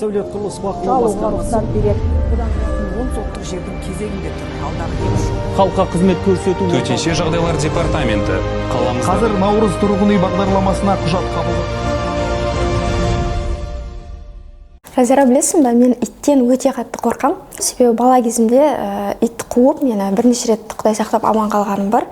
Сәулет құрылыс бақылау Алуға басқармасы рұқсат береді. Бұдан 10 соттық жердің кезегінде тұр. Алдағы 2 жыл Халыққа қызмет көрсету Төтенше жағдайлар департаменті қаламызда Қазір «Наурыз» тұрғын үй бағдарламасына құжат қабылдау Жазира, білесің ба, мен иттен өте қатты қорқам. Себебі бала кезімде ит қуып, мені бірнеше рет, құдай сақтап, аман қалғаным бар.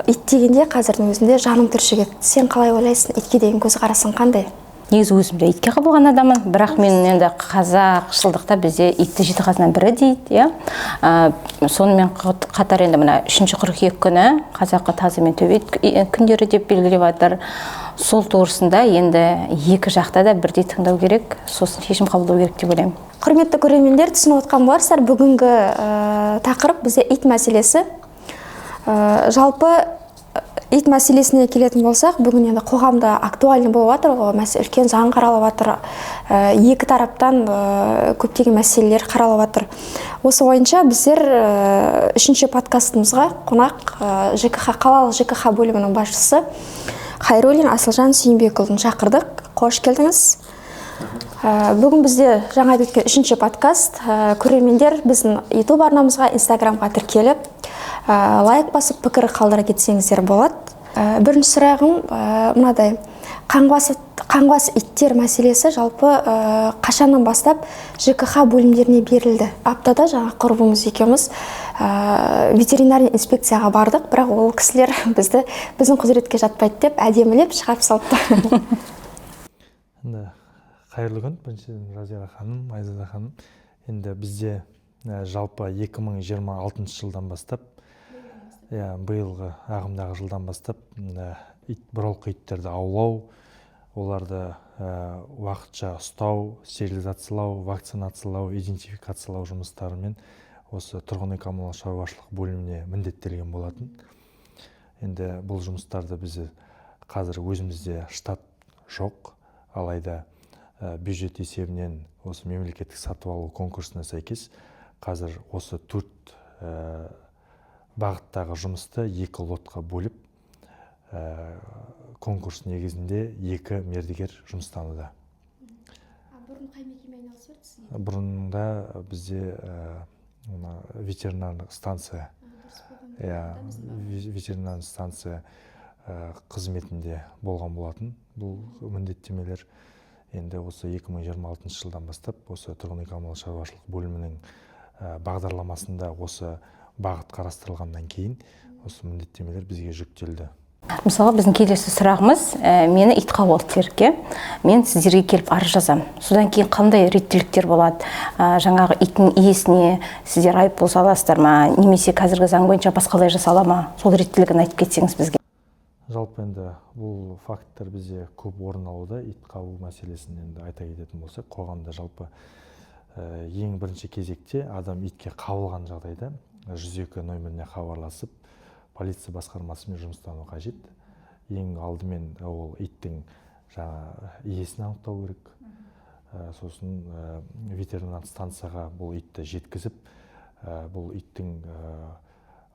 Ит дегенде қазірдің өзінде жаным түршігеді. Сен қалай ойлайсың, итке деген көзқарасың қандай? Негізі өзім де итке қабылған адаммын, бірақ мен енді қазақшылдықта бізде итті жеті қазынаның бірі дейді, иә. Сонымен қатар енді мына 3 қыркүйек күні қазақы тазы мен төбет күндері деп белгілеп жатыр. Сол турасында енді екі жақта да бірдей тыңдау керек, сосын шешім қабылдау керек деп ойлаймын. Құрметті көрермендер, түсініп отқан боларсыздар, бүгінгі тақырып бізде ит мәселесі. Жалпы ит мәселесіне келетін болсақ, бүгін енді қоғамда актуальный болып жатыр ғой мәселе, үлкен заң қаралып жатыр. Екі тараптан көптеген мәселелер қаралып жатыр. Осы бойынша біздер үшінші подкастымызға қонақ ЖКХ, қалалық ЖКХ бөлімінің басшысы Хайруллин Асылжан Сүйінбекұлын шақырдық. Қош келдіңіз! Бүгін бізде жаңа айтып өткен үшінші подкаст. Көрермендер, біздің YouTube арнамызға, Инстаграмға тіркеліп, лайк басып, пікір қалдыра кетсеңіздер болады. Бірінші сұрағым мынадай: қаңғыбас иттер мәселесі жалпы қашаннан бастап ЖКХ бөлімдеріне берілді? Аптада жаңа құрбымыз екеуміз ветеринарный инспекцияға бардық, бірақ ол кісілер бізді біздің құзыретке жатпайды деп әдемілеп шығарып салыпты. Енді қайырлы күн, біріншіден, Жазира ханым, Айзада ханым. Енді бізде жалпы 2026 жылдан бастап, иә, биылғы ағымдағы жылдан бастап ит, бұралқы иттерді аулау, оларды уақытша ұстау, стерилизациялау, вакцинациялау, идентификациялау жұмыстарымен осы тұрғын үй коммуналдық шаруашылық бөліміне міндеттелген болатын. Енді бұл жұмыстарды біз қазір өзімізде штат жоқ, алайда бюджет есебінен осы мемлекеттік сатып алу конкурсына сәйкес қазір осы төрт бағыттағы жұмысты екі лотқа бөліп, конкурс негізінде екі мердігер жұмыстануда. Бұрын қай мекеме айналысып еді сізге? Бұрында бізде мына ветеринарлық станция, иә, ветеринарный станция қызметінде болған болатын бұл міндеттемелер. Енді осы 2026 жылдан бастап осы тұрғын үй коммуналдық шаруашылық бөлімінің бағдарламасында осы бағыт қарастырылғаннан кейін осы міндеттемелер бізге жүктелді. Мысалға, біздің келесі сұрағымыз: мені ит қауып алды делік, мен сіздерге келіп арыз жазамын. Содан кейін қандай реттіліктер болады? Жаңағы иттің иесіне сіздер айыппұл саласыздар ма немесе қазіргі заң бойынша басқалай жасала ма? Сол реттілігін айтып кетсеңіз бізге. Жалпы енді бұл факттер бізде көп орын алуда. Ит қабу мәселесін енді айта кететін болсақ, қоғамда жалпы ең бірінші кезекте адам итке қабылған жағдайда 102 нөміріне хабарласып, полиция басқармасымен жұмыстану қажет. Ең алдымен ол иттің жаңа иесін анықтау керек. Сосын ветеринар станцияға бұл итті жеткізіп, бұл иттің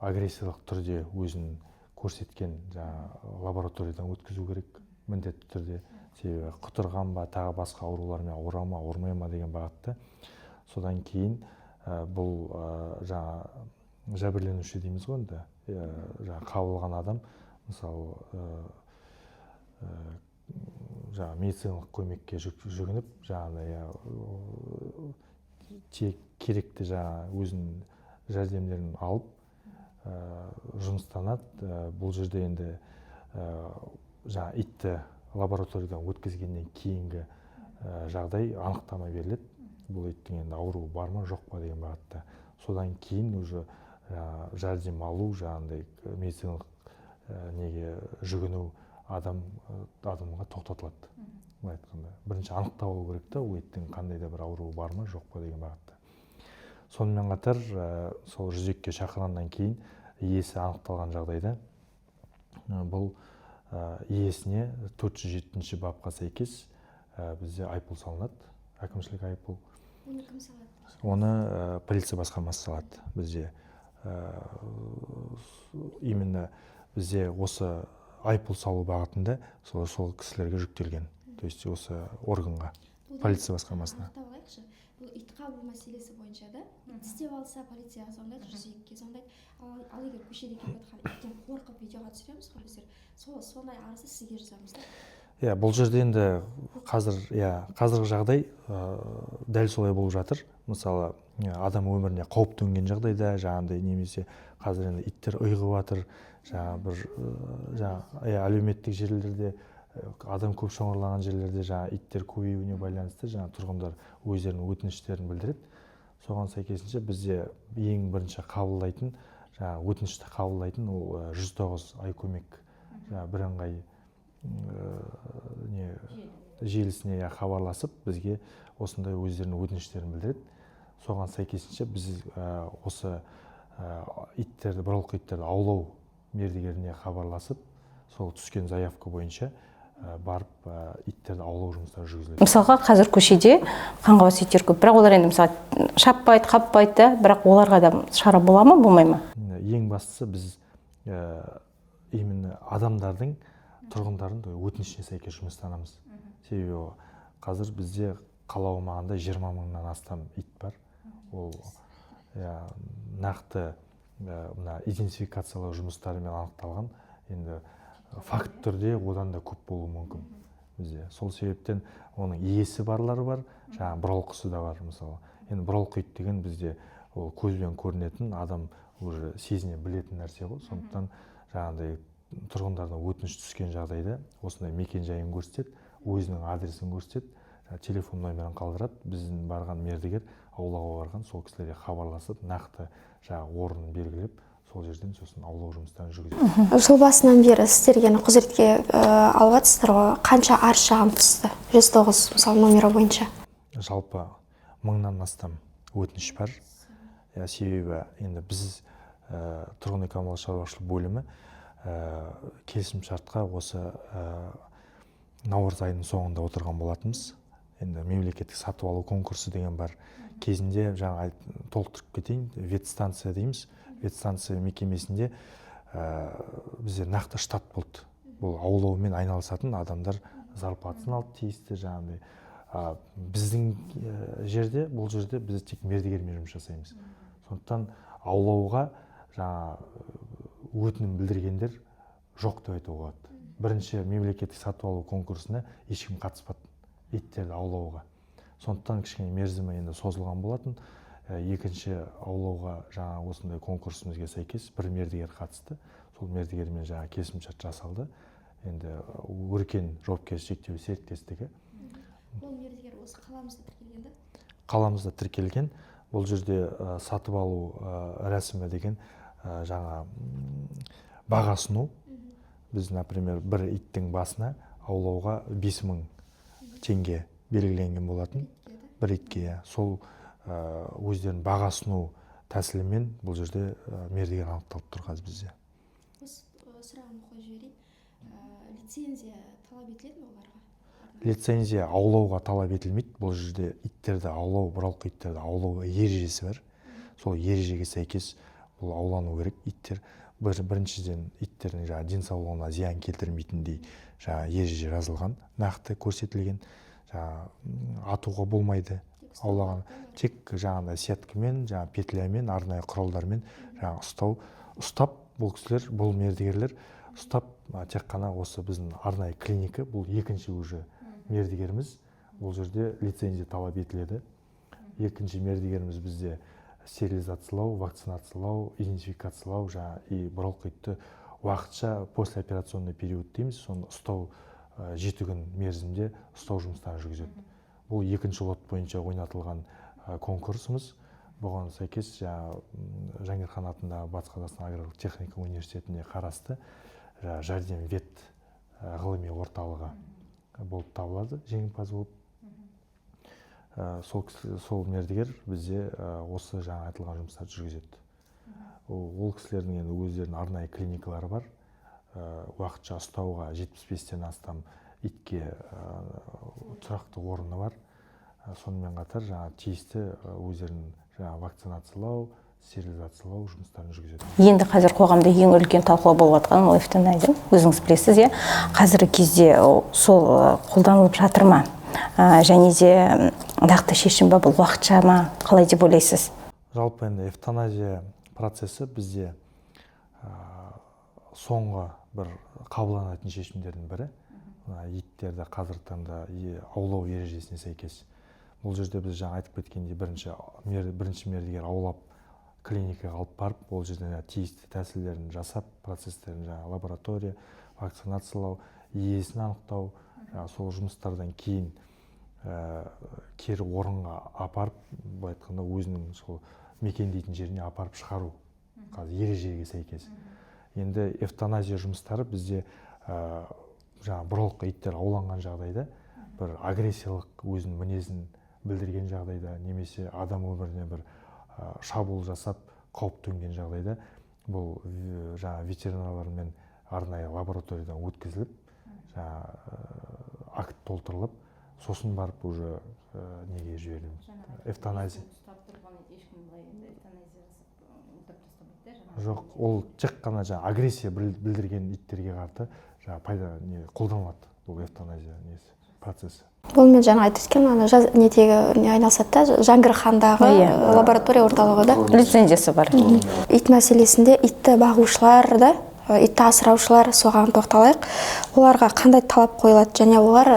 агрессиялық түрде өзін көрсеткен жаңа лабораториядан өткізу керек міндетті түрде, себебі құтырған ба, тағы басқа аурулармен ауыра ма, ауырмай ма деген бағытта. Содан кейін бұл жаңа жәбірленуші дейміз ғой енді, жаңа қабылған адам, мысалы, жаңағы медициналық көмекке жүгініп, жаңағыдай, иә, тек керекті жаңа өзінің жәрдемдерін алып, жұмыстанады. Бұл жерде енді жаңа итті лабораториядан өткізгеннен кейінгі жағдай анықтама беріледі, бұл иттің енді ауруы бар ма, жоқ па деген бағытта. Содан кейін уже жаңа жәрдем алу, жаңағындай медициналық неге жүгіну адамға тоқтатылады. Былай айтқанда, бірінші анықтап алу керек та, ол иттің қандай да бір ауруы бар ма, жоқ па деген бағытта. Сонымен қатар сол 102-ге шақырғаннан кейін иесі анықталған жағдайда бұл иесіне 407 бапқа сәйкес бізде айыппұл салынады, әкімшілік айыппұл. Оны кім салады? Оны полиция басқармасы салады бізде. Именно бізде осы айыппұл салу бағытында сол кісілерге жүктелген, то есть осы органға. Полиция басқармасына. Анықтап алайықшы, бұл ит қабу мәселесі бойынша да. Ит тістеп алса, полицияға звондайды, 102-ге звондайды. Ал егер көшеде келе жатқан иттен қорқып, видеоға түсіреміз ғой біздер, сол сондай арызды сізге жазамыз да? Иә, бұл жерде енді қазір, иә, қазіргі жағдай дәл солай болып жатыр. Мысалы, адам өміріне қауіп төнген жағдайда жаңағындай немесе қазір енді иттер ұйығып жатыр, жаңағы бір жаңағы, иә, әлеуметтік желілерде, адам көп шоғырланған жерлерде жаңағы иттер көбеюіне байланысты жаңағы тұрғындар өздерінің өтініштерін білдіреді. Соған сәйкесінше бізде ең бірінші қабылдайтын, жаңағы өтінішті қабылдайтын ол 109 ай-көмек жаңағы бірыңғай не желісіне, иә, хабарласып, бізге осындай өздерінің өтініштерін білдіреді. Соған сәйкесінше біз осы иттерді, бұралқы иттерді аулау мердігеріне хабарласып, сол түскен заявка бойынша барып, иттерді аулау жұмыстары жүргізіледі. Мысалға, қазір көшеде қаңғыбас иттер көп, бірақ олар енді, мысалы, шаппайды, қаппайды да, бірақ оларға да шара бола ма, болмай ма? Ең бастысы, біз именно адамдардың, тұрғындардың өтінішіне сәйкес жұмыстанамыз. Себебі қазір бізде қала аумағында 20 мыңнан астам ит бар. Ол, иә, нақты мына идентификациялау жұмыстарымен анықталған. Енді факт түрде одан да көп болуы мүмкін бізде. Сол себептен оның иесі барлары бар, жаңағы бұралқысы да бар. Мысалы, енді бұралқы ит деген бізде ол көзбен көрінетін, адам уже сезіне білетін нәрсе ғой. Сондықтан жаңағыдай тұрғындардан өтініш түскен жағдайда осындай мекен жайын көрсетеді, өзінің адресін көрсетеді, жаңағы телефон номерін қалдырады. Біздің барған мердігер, аулауға барған сол кісілерге хабарласып, нақты жаңағы орнын белгілеп, сол жерден сосын аулау жұмыстарын жүргізеді. Жыл басынан бері сіздер енді құзыретке алып жатсыздар ғой, қанша арыз шағым түсті 109, мысалы, номері бойынша? Жалпы мыңнан астам өтініш бар, иә. Себебі енді біз, тұрғын үй коммуналдық шаруашылық бөлімі, келісімшартқа осы наурыз айының соңында отырған болатынбыз. Енді мемлекеттік сатып алу конкурсы деген бар кезінде. Жаңа толықтырып кетейін, ветстанция дейміз. Ветстанция мекемесінде бізде нақты штат болды, бұл аулаумен айналысатын адамдар зарплатасын алып, тиісті жаңағыдай. А біздің жерде, бұл жерде біз тек мердігермен жұмыс жасаймыз. Сондықтан аулауға жаңа өтінім білдіргендер жоқ деп айтуға болады. Бірінші мемлекеттік сатып алу конкурсына ешкім қатыспады иттерді аулауға, сондықтан кішкене мерзімі енді созылған болатын. Екінші аулауға жаңа осындай конкурсымызге сәйкес бір мердігер қатысты. Сол мердігермен жаңа келісімшарт жасалды. Енді Өркен жауапкершілігі шектеулі серіктестігі. Ол мердігер осы қаламызда тіркелген да? Қаламызда тіркелген. Бұл жерде сатып алу рәсімі деген жаңа баға ұсыну. Біз, например, бір иттің басына аулауға 5000 теңге белгіленген болатын бір итке, иә. Сол өздерінің баға ұсыну тәсілімен бұл жерде мердігер анықталып тұр қазір бізде. Осы сұрағымды қойып жіберейін. Лицензия талап етіледі ме оларға? Лицензия аулауға талап етілмейді. Бұл жерде иттерді аулау, бұралқы иттерді аулау ережесі бар. Сол ережеге сәйкес бұл аулану керек иттер. Біріншіден, иттердің жаңағы денсаулығына зиян келтірмейтіндей жаңағы ереже жазылған, нақты көрсетілген. Жаңағы атуға болмайды аулаған, тек жаңағыдай сеткамен, жаңағы петлямен, арнайы құралдармен жаңағы ұстау, ұстап, бұл кісілер, бұл мердігерлер ұстап, тек қана осы біздің арнайы клиника. Бұл екінші уже мердігеріміз, бұл жерде лицензия талап етіледі. Екінші мердігеріміз бізде стерилизациялау, вакцинациялау, идентификациялау жаңағы и бұралқы итті уақытша, послеоперационный период дейміз, соны ұстау, 7 күн мерзімде ұстау жұмыстарын жүргізеді. Бұл екінші лот бойынша ойнатылған конкурсымыз. Бұған сәйкес жаңағы Жәңгір хан атындағы Батыс Қазақстан аграрлық техника университетіне қарасты жаңағы Жәрдем вет ғылыми орталығы болып табылады жеңімпаз болып. Сол кісі, сол мердігер бізде осы жаңа айтылған жұмыстарды жүргізеді. Ол кісілердің енді өздерінің арнайы клиникалары бар. Уақытша ұстауға 75-тен астам итке тұрақты орны бар. Сонымен қатар жаңа тиісті өздерінің жаңа вакцинациялау, стерилизациялау жұмыстарын жүргізеді. Енді қазір қоғамда ең үлкен талқылау болып жатқан ол эвтаназия, өзіңіз білесіз, иә. Қазіргі кезде сол қолданылып жатыр ма? Және де нақты шешім ба, бұл уақытша ма, қалай деп ойлайсыз? Жалпы енді эвтаназия процесі бізде соңғы бір қабылданатын шешімдердің бірі. Мына иттерді қазіргі таңда аулау ережесіне сәйкес, бұл жерде біз жаңа айтып кеткендей, бірінші мердігер аулап, клиникаға алып барып, ол жерде жаңағы тиісті тәсілдерін жасап, процесстерін, жаңағы лаборатория, вакцинациялау, иесін анықтау, жаңағы сол жұмыстардан кейін кері орынға апарып, былай айтқанда, өзінің сол мекендейтін жеріне апарып шығару қазір ережеге сәйкес. Енді эвтаназия жұмыстары бізде жаңағы бұралқы иттер ауланған жағдайда, бір агрессиялық өзінің мінезін білдірген жағдайда немесе адам өміріне бір шабуыл жасап, қауіп төнген жағдайда, бұл жаңағы ветеринарлармен арнайы лабораториядан өткізіліп, жаңағы акт толтырылып, сосын барып уже неге жіберіледі, эвтаназия. Жоқ, ол тек қана жаңағы агрессия білдірген иттерге қарата жаңағы пайда не қолданылады бұл эвтаназия несі, процесі. Бұл мен жаңа айтып өткен ана жаз недегі не айналысады да, Жәңгір хандағы лаборатория орталығы да. Лицензиясы бар. Ит мәселесінде итті бағушылар да, итті асыраушылар, соған тоқталайық. Оларға қандай талап қойылады және олар,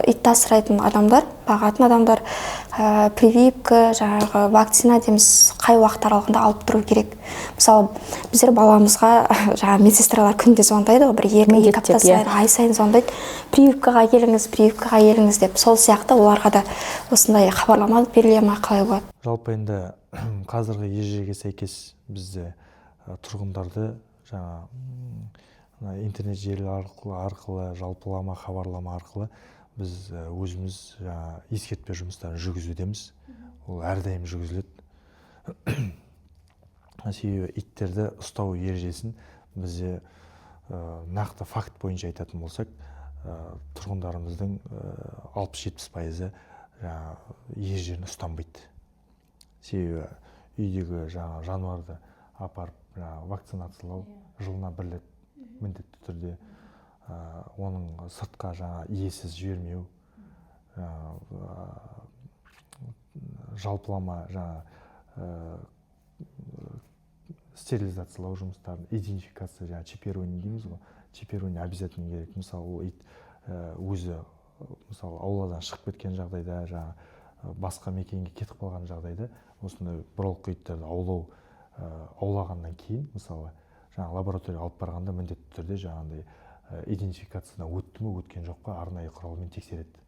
итті асырайтын адамдар, бағатын адамдар, прививка, жаңағы вакцина дейміз, қай уақыт аралығында алып тұру керек? Мысалы, біздер баламызға жаңағы медсестралар күнде звондайды ғой, бір екі апта Міндеттеп, иә. сайын, ай сайын звондайды, прививкаға келіңіз, прививкаға келіңіз деп. Сол сияқты оларға да осындай хабарлама беріле ма, қалай болады? Жалпы енді қазіргі ережеге сәйкес бізде тұрғындарды жаңа мына интернет желі арқылы жалпылама хабарлама арқылы біз өзіміз жаңа ескертпе жұмыстарын жүргізудеміз. Ол әрдайым жүргізіледі. Себебі иттерді ұстау ережесін бізде нақты факт бойынша айтатын болсақ, тұрғындарымыздың 60-70%-ы жаңа ережені ұстанбайды. Себебі үйдегі жаңа жануарды апарып, жаңа вакцинациялау жылына бір рет міндетті түрде, оның сыртқа жаңа иесіз жібермеу, жалпылама жаңа стерилизациялау жұмыстарын, идентификация, жаңа чипирование дейміз ғой, чипирование обязательно керек. Мысалы, ол ит өзі, мысалы, ауладан шығып кеткен жағдайда, жаңа басқа мекенге кетіп қалған жағдайда, осындай бұралқы иттерді аулағаннан кейін, мысалы, жаңа лабораторияға алып барғанда міндетті түрде жаңағындай идентификациядан өтті ме, өткен жоқ па, арнайы құралмен тексереді.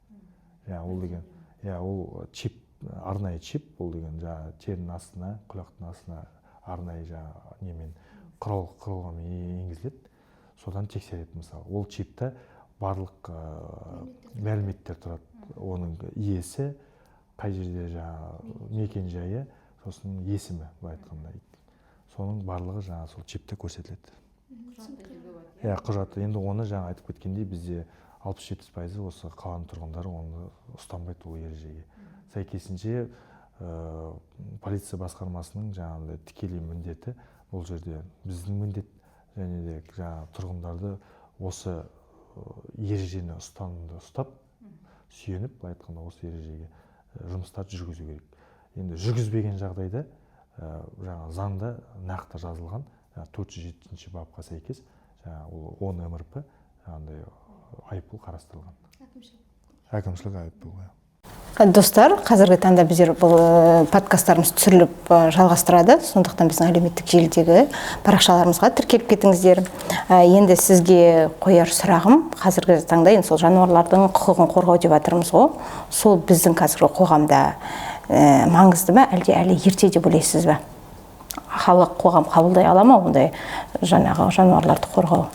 Жаңа ол деген, иә, ол чип, арнайы чип, ол деген жаңа терінің астына, құлақтың астына арнайы жаңа немен құралғымен енгізіледі, содан тексереді. Мысалы, ол чипте барлық мәліметтер тұрады, оның иесі қай жерде, жаңа мекен жайы, сосын есімі, былай айтқанда, соның барлығы жаңа сол чипте көрсетіледі. Иә, құжаты. Енді оны жаңа айтып кеткендей, бізде 60-70%-ы осы қаланың тұрғындары оны ұстанбайды ол ережеге. Сәйкесінше, полиция басқармасының жаңағындай тікелей міндеті бұл жерде біздің міндет және де жаңа тұрғындарды осы ережені ұстанымды ұстап, сүйеніп, былай айтқанда, осы ережеге жұмыстарды жүргізу керек. Енді жүргізбеген жағдайда, жаңа заңда нақты жазылған 407-бапқа сәйкес, жаңа ол 10 МРП жаңағындай айыппұл қарастырылған. Әкімшілік айыппұл, иә. Достар, қазіргі таңда біздер бұл подкасттарымыз түсіріліп, жалғастырады. Сондықтан біздің әлеуметтік желідегі парақшаларымызға тіркеліп кетіңіздер. Енді сізге қояр сұрағым, қазіргі таңда енді сол жануарлардың құқығын қорғау деп жатырмыз ғой. Сол біздің қазіргі қоғамда маңызды ма, әлде әлі ерте деп ойлайсыз ба? Халық, қоғам қабылдай ала ма ондай жаңағы жануарларды қорғау?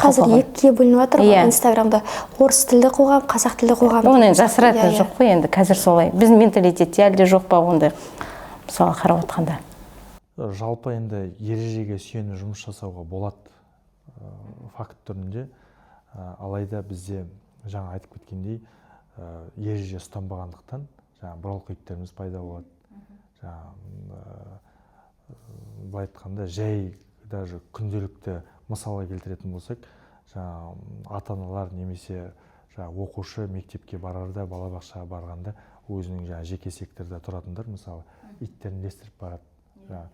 Қазір Құқығын. екіге бөлініп жатыр ғой Инстаграмда: орыс тілді қоғам, қазақ тілді қоғам. Оны енді жасыратын Иә, иә. жоқ қой енді, қазір солай. Біздің менталитетте әлде жоқ па ондай, мысалы, қарап отқанда? Жалпы енді ережеге сүйеніп жұмыс жасауға болады, факт түрінде. Алайда бізде жаңа айтып кеткендей, ереже ұстанбағандықтан жаңа бұралқы иттеріміз пайда болады. Жаңа, былай айтқанда, жай даже күнделікті мысалға келтіретін болсақ, жаңа ата-аналар немесе Жаңағы оқушы мектепке барарда, балабақшаға барғанда өзінің жаңағы жеке секторда тұратындар, мысалы, иттерін ілестіріп барады. Жаңағы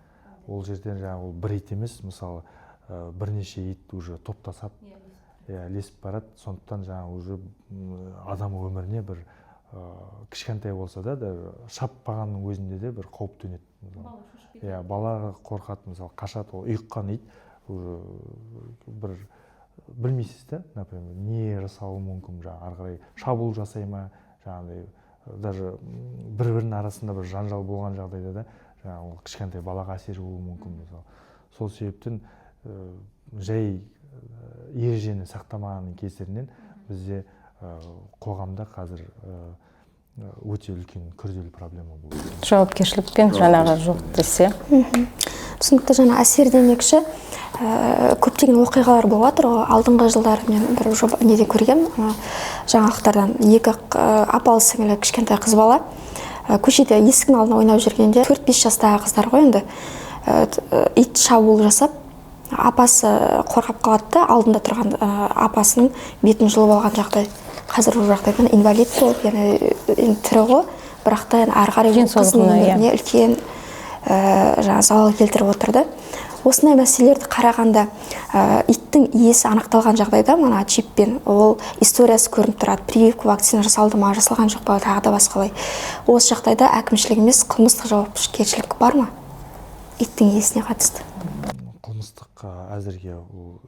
ол жерден жаңағы ол бір ит емес, мысалы, бірнеше ит уже топтасады, иә, ілесіп барады. Сондықтан жаңағы уже адам өміріне бір кішкентай болса да, даже шаппағанның өзінде де бір қауіп төнеді, мысалы. Иә, бала қорқады, мысалы, қашады. Ол ұйыққан ит уже бір білмейсіз да, например, не жасауы мүмкін, жаңағы ары қарай шабуыл жасай ма, жаңағыдай даже бір бірінің арасында бір жанжал болған жағдайда да жаңағы ол кішкентай балаға әсер болуы мүмкін, мысалы. Сол себептен жай ережені сақтамағанның кесірінен бізде қоғамда қазір өте үлкен күрделі проблема болды. Жауапкершілікпен жаңағы жоқ десе. Түсінікті. Жаңа әсер демекші, көптеген оқиғалар болып жатыр ғой. Алдыңғы жылдары мен бір жоба неде көргем, жаңалықтардан, екі апалы сіңілі кішкентай қыз бала көшеде есіктің алдында ойнап жүргенде, 4-5 жастағы қыздар ғой енді, ит шабуыл жасап, апасы қорғап қалады да, алдында тұрған апасының бетін жұлып алған жағдай. Қазір ол жағдайдан инвалид болып, яғни енді тірі ғой, бірақ та енді ары қарай ол қыздың Денсаулығына, иә. өміріне үлкен жаңағы залал келтіріп отырды. Осындай мәселелерді қарағанда, иттің иесі анықталған жағдайда, мына чиппен ол историясы көрініп тұрады, прививка, вакцина жасалды ма, жасалған жоқ па, тағы да басқалай. Осы жағдайда әкімшілік емес, қылмыстық жауапкершілік бар ма иттің иесіне қатысты? Қылмыстық әзірге ол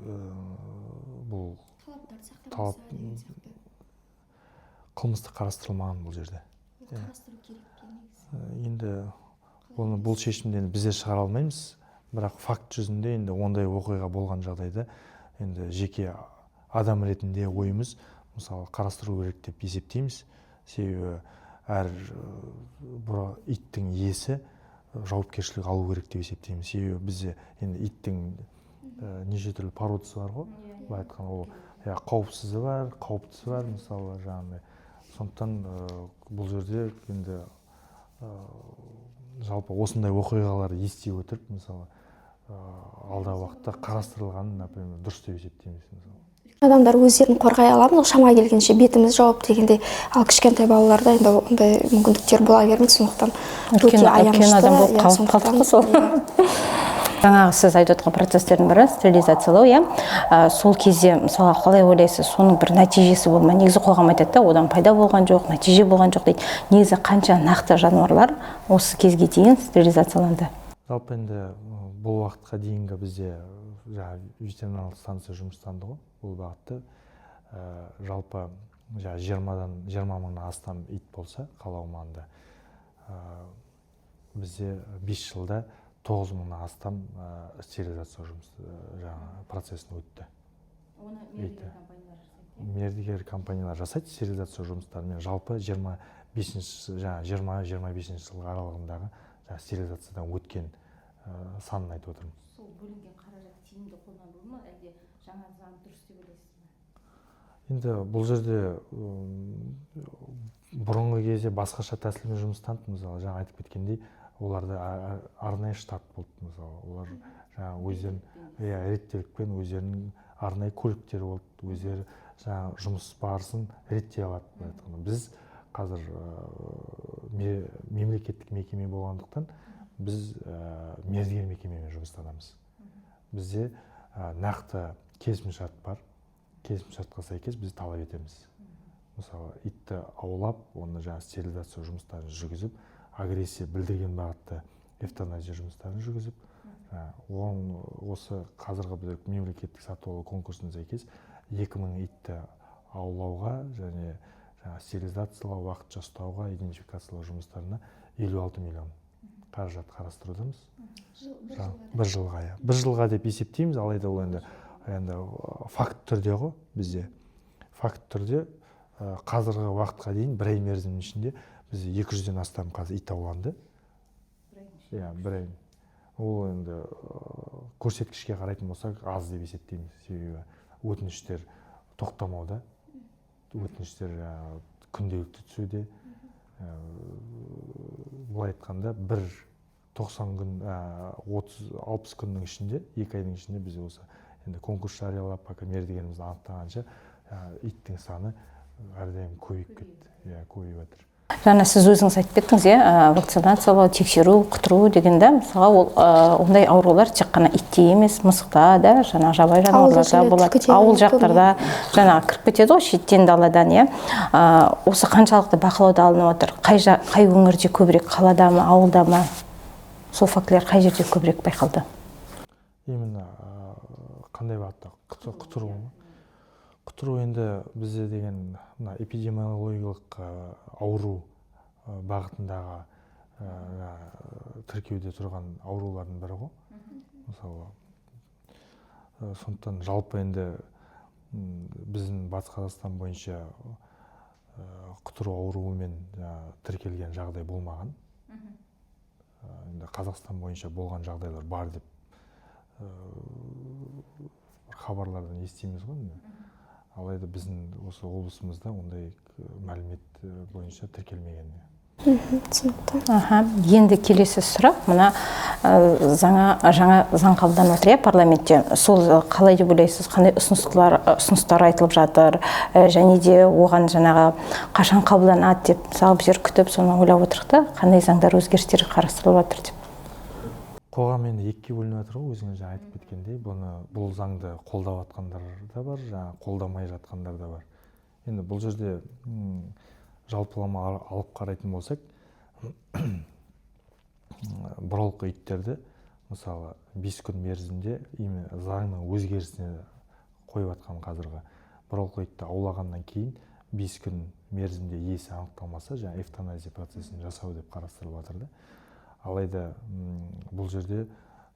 бұл талап қылмыстық қарастырылмаған бұл жерде. Енді оны, бұл шешімді енді біздер шығара алмаймыз, бірақ факт жүзінде енді ондай оқиға болған жағдайда енді жеке адам ретінде ойымыз, мысалы, қарастыру керек деп есептейміз. Себебі әр бұра иттің иесі жауапкершілік алу керек деп есептейміз. Себебі бізде енді иттің неше түрлі породасы бар ғой, былай айтқанда, ол, иә, қауіпсізі бар, қауіптісі бар, мысалы, жаңағыдай. Сондықтан бұл жерде енді жалпы осындай оқиғаларды ести отырып, мысалы, алдағы уақытта қарастырылғаны, например, дұрыс деп есептейміз, мысалы. Адамдар өздерін қорғай аламыз ғой шама келгенше, бетіміз жауып дегендей, ал кішкентай балаларда енді ондай мүмкіндіктер бола бермейді, сондықтан өте Үлкен, үлкен аянышты, адам болып иә, қалып қалдық қой сол. Иә. Жаңағы сіз айтып отқан процестердің бірі стерилизациялау, иә. Сол кезде, мысалға, қалай ойлайсыз, соның бір нәтижесі болды ма? Негізі қоғам айтады да, одан пайда болған жоқ, нәтиже болған жоқ дейді. Негізі қанша нақты жануарлар осы кезге дейін стерилизацияланды? Жалпы енді бұл уақытқа дейінгі бізде жаңағы ветеринарлық станция жұмыстанды ғой бұл бағытта. Жалпы жаңағы 20 мыңнан астам ит болса қала аумағында, бізде 5 жылда 9 мыңнан астам стерилизация жұмыс жаңағы процесін өтті. Мердігер компаниялар жасайды стерилизация жұмыстарын. Мен жалпы 25-ші, жаңағы 20-25-ші жыл аралығындағы жаңағы стерилизациядан өткен санын айтып отырмын. Сол бөлінген қаражат тиімді қолданылды ма, әлде жаңа заң дұрыс деп ойлайсыз ба? Енді бұл жерде бұрынғы кезде басқаша тәсілмен жұмыстанды. Мысалы, жаңа айтып кеткендей, оларда арнайы штат болды, мысалы, олар жаңағы өздерінің, иә, реттелікпен өздерінің арнайы көліктері болды, өздері жаңағы жұмыс барысын реттей алады, былай айтқанда. Біз қазір мемлекеттік мекеме болғандықтан, біз мердігер мекемемен жұмыстанамыз. Бізде нақты келісімшарт бар, келісімшартқа сәйкес біз талап етеміз. Мысалы, итті аулап, оны жаңағы стерилизация жұмыстарын жүргізіп, агрессия білдірген бағытта эвтаназия жұмыстарын жүргізіп, жаңағы оған осы қазіргі біз мемлекеттік сатып алу конкурсына сәйкес 2000 итті аулауға және жаңағы стерилизациялау, уақытша ұстауға, идентификациялау жұмыстарына 56 миллион қаражат қарастырудамыз бір жылға, иә, бір жылға деп есептейміз. Алайда ол енді факт түрде ғой, бізде факт түрде қазіргі уақытқа дейін бір ай мерзімнің ішінде бізде 200-ден астам қазір ит ауланды, иә, бір ай. Ол енді көрсеткішке қарайтын болсақ, аз деп есептейміз, себебі өтініштер тоқтамауда, өтініштер жаңағы күнделікті түсуде. Былай айтқанда, бір 90 күн, 30-60 күннің ішінде, 2 айдың ішінде біз осы енді конкурс жариялап, пока мердігерімізді анықтағанша, иттің саны Әрдайым көбейіп кетті, иә, көбейіп жатыр. Жаңа сіз өзіңіз айтып кеттіңіз, иә, вакцинациялау, тексеру, құтыру деген да, мысалға, ол ондай аурулар тек қана итте емес, мысықта да, жаңағы жабайы Ауылда жануарларда жүреді, болады. түлкіде Ауыл көбіне. Жақтарда жаңағы кіріп кетеді ғой шеттен, даладан, иә. Осы қаншалықты бақылауда алынып отыр? Қай өңірде көбірек, қалада ма, ауылда ма? Сол фактілер қай жерде көбірек байқалды? Именно қандай бағытта? Құтыру ма? Құтыру енді бізде деген мына эпидемиологиялық ауру бағытындағы тіркеуде тұрған аурулардың бірі ғой, мысалы. Сондықтан жалпы енді біздің Батыс Қазақстан бойынша құтыру ауруымен жаңағы тіркелген жағдай болмаған. Енді Қазақстан бойынша болған жағдайлар бар деп хабарлардан естиміз ғой енді. Алайда біздің осы облысымызда ондай мәлімет бойынша тіркелмеген. Түсінікті. Аха, енді келесі сұрақ: мына жаңа заң қабылданып жатыр, иә, парламентте. Сол қалай деп ойлайсыз, қандай ұсыныстар айтылып жатыр? Және де оған жаңағы қашан қабылданады деп, мысалы, біздер күтіп, соны ойлап отырмық та, қандай заңдар, өзгерістер қарастырылып жатыр деп. Қоғам енді екіге бөлініп жатыр ғой, өзіңіз жаңа айтып кеткендей. Бұл заңды қолдап жатқандар да бар, жаңа қолдамай жатқандар да бар. Енді бұл жерде жалпылама алып қарайтын болсақ, бұралқы иттерді, мысалы, 5 күн мерзімде, именно заңның өзгерісіне қойып жатқан, қазіргі бұралқы итті аулағаннан кейін 5 күн мерзімде иесі анықталмаса, жаңа эвтаназия процесін жасау деп қарастырылып жатыр да. Алайда бұл жерде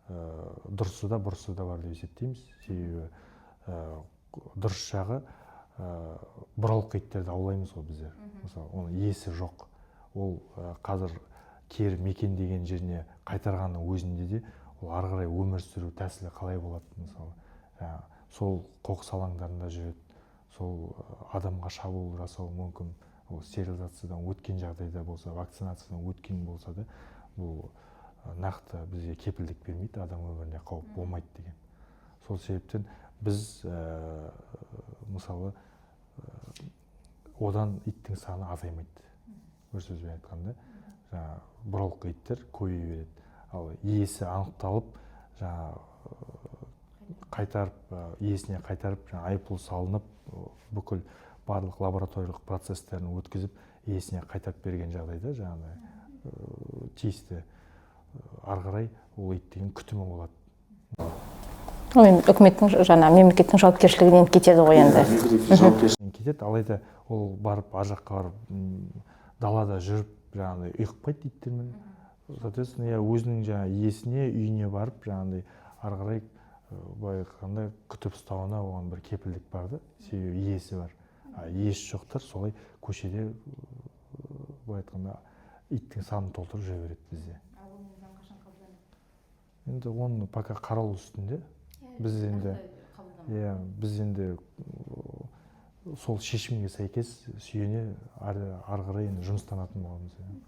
дұрысы да, бұрысы да бар деп есептейміз. Себебі дұрыс жағы, бұралқы иттерді аулаймыз ғой біздер, мысалы, оның иесі жоқ. Ол қазір кері мекендеген жеріне қайтарғанның өзінде де ол ары қарай өмір сүру тәсілі қалай болады? Мысалы, жаңағы сол қоқыс алаңдарында жүреді, сол адамға шабуыл жасауы мүмкін. Ол стерилизациядан өткен жағдайда болса, вакцинациядан өткен болса да, бұл нақты бізге кепілдік бермейді адам өміріне қауіп болмайды деген. Сол себептен біз мысалы, одан иттің саны азаймайды. Бір сөзбен айтқанда, жаңағы бұралқы иттер көбейе береді. Ал иесі анықталып, жаңағы қайтарып, иесіне қайтарып, жаңағы айыппұл салынып, бүкіл барлық лабораториялық процесстерін өткізіп, иесіне қайтарып берген жағдайда, жаңағыдай тиісті, ары қарай ол ит деген күтімі болады. Ол енді үкіметтің, жаңа мемлекеттің жауапкершілігінен кетеді ғой енді. Жауапкершілігінен кетеді. Алайда ол барып, ар жаққа барып, далада жүріп, жаңағыдай ұйықпайды иттермен. Соответственно, иә, өзінің жаңағы иесіне, үйіне барып, жаңағыдай ары қарай, былай айтқанда, күтіп ұстауына оған бір кепілдік бар да, себебі иесі бар. А иесі жоқтар солай көшеде, былай айтқанда, иттің санын толтырып жүре береді бізде. Енді оны пока қаралу үстінде. Біз енді, иә, біз енді сол шешімге сәйкес сүйене ары қарай енді жұмыстанатын боламыз, иә.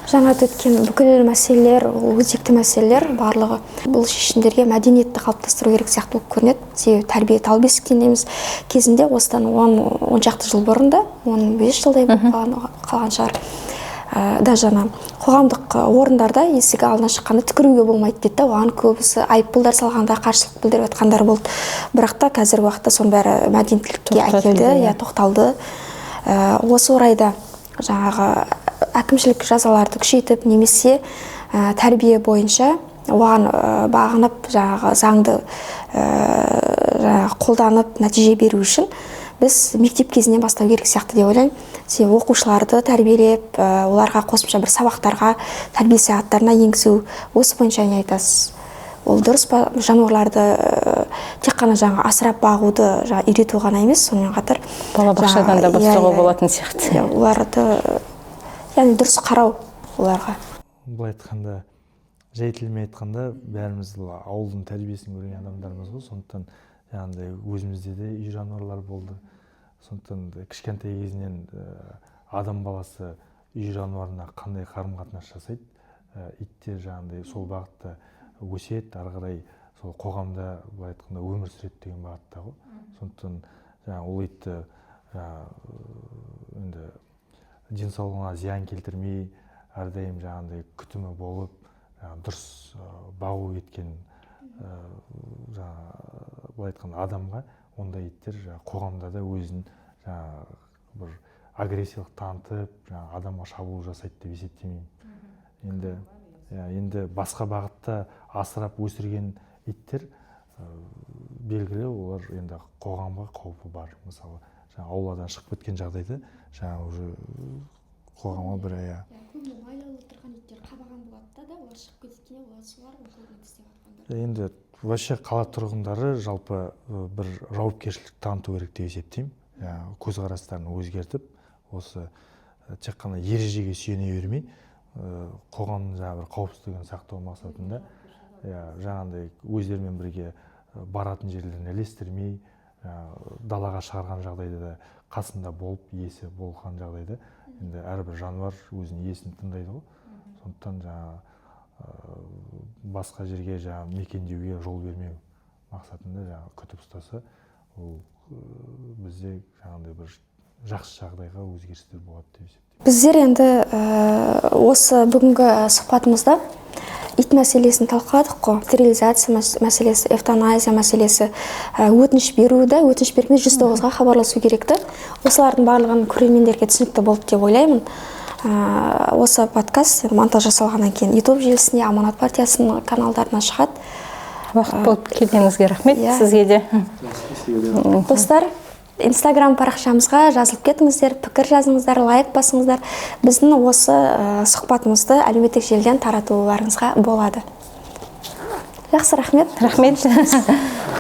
Жаңа өткен бүкіл мәселелер, ол өзекті мәселелер барлығы. Бұл шешімдерге мәдениетті қалыптастыру керек сияқты болып көрінеді, себебі тәрбие тал бесіктен дейміз. Кезінде, осыдан 10 шақты жыл бұрын да, 15 жылдай болып қалған шығар, даже ана қоғамдық орындарда есік алдына шыққанда түкіруге болмайды деді да. Оған көбісі айыппұлдар салғанда қарсылық білдіріп жатқандар болды. Бірақ та қазіргі уақытта соның бәрі мәдениеттілікке Тоқтатылды, әкелді, иә. Иә, тоқталды. Осы орайда жаңағы әкімшілік жазаларды күшейтіп немесе тәрбие бойынша оған бағынып, жаңағы заңды жаңағы қолданып, нәтиже беру үшін біз мектеп кезінен бастау керек сияқты деп ойлаймын. Себебі оқушыларды тәрбиелеп, оларға қосымша бір сабақтарға, тәрбие сағаттарына енгізу. Осы бойынша не айтасыз, ол дұрыс па? Жануарларды тек қана жаңа асырап бағуды жаңа үйрету ғана емес, сонымен қатар Балабақшадан да жаңа, иә, бастауға иә, болатын сияқты. Иә, оларды, яғни дұрыс қарау оларға. Былай айтқанда, жай тілмен айтқанда, бәріміз бұл ауылдың тәрбиесін көрген адамдармыз ғой. Сондықтан жаңағыдай өзімізде де үй жануарлар болды. Сондықтан да кішкентай кезінен адам баласы үй жануарына қандай қарым қатынас жасайды, иттер жаңағыдай сол бағытта өседі, ары қарай сол қоғамда, былай айтқанда, өмір сүреді деген бағытта ғой. Сондықтан жаңағы ол итті Жаңағы енді денсаулығына зиян келтірмей, әрдайым жаңағындай күтімі болып, жаңағы дұрыс бағу кеткен, жаңағы былай айтқанда, адамға ондай иттер жаңағы қоғамда да өзін жаңағы бір агрессиялық танытып, жаңағы адамға шабуыл жасайды деп есептемеймін. Енді, иә, енді басқа бағытта асырап өсірген иттер, белгілі, олар енді қоғамға қаупі бар. Мысалы, жаңағы ауладан шығып кеткен жағдайда жаңағы уже қоғамға бір, иә. Көбіне байлаулы тұрған иттер қабаған болады да, олар шығып кеткенде, олар солар көбіне тістеп жатқандар. Енді вообще қала тұрғындары жалпы бір жауапкершілік таныту керек деп есептеймін. Жаңағы көзқарастарын өзгертіп, осы тек қана ережеге сүйене бермей, қоғамның жаңағы бір қауіпсіздігін сақтау мақсатында, иә, жаңағындай өздерімен бірге баратын жерлеріне ілестірмей, жаңағы далаға шығарған жағдайда да қасында болып, иесі болған жағдайда, енді әрбір жануар өзінің иесін тыңдайды ғой. Сондықтан жаңағы басқа жерге жаңағы мекендеуге жол бермеу мақсатында жаңағы күтіп ұстаса, ол бізде жаңағындай бір жақсы жағдайға өзгерістер болады деп есептеймін. Біздер енді осы бүгінгі сұхбатымызда ит мәселесін талқыладық қой: стерилизация мәселесі, эвтаназия мәселесі, өтініш беруді, өтініш бергенде 109-ға хабарласу керек ті. Осылардың барлығын көрермендерге түсінікті болды деп ойлаймын. Осы подкаст монтаж жасалғаннан кейін YouTube желісіне, Аманат партиясының каналдарына шығады. Уақыт болып келгеніңізге рахмет. Иә. Сізге де. Достар, Инстаграм парақшамызға жазылып кетіңіздер, пікір жазыңыздар, лайк басыңыздар. Біздің осы сұхбатымызды әлеуметтік желіден таратуларыңызға болады. Жақсы, рахмет. Рахмет.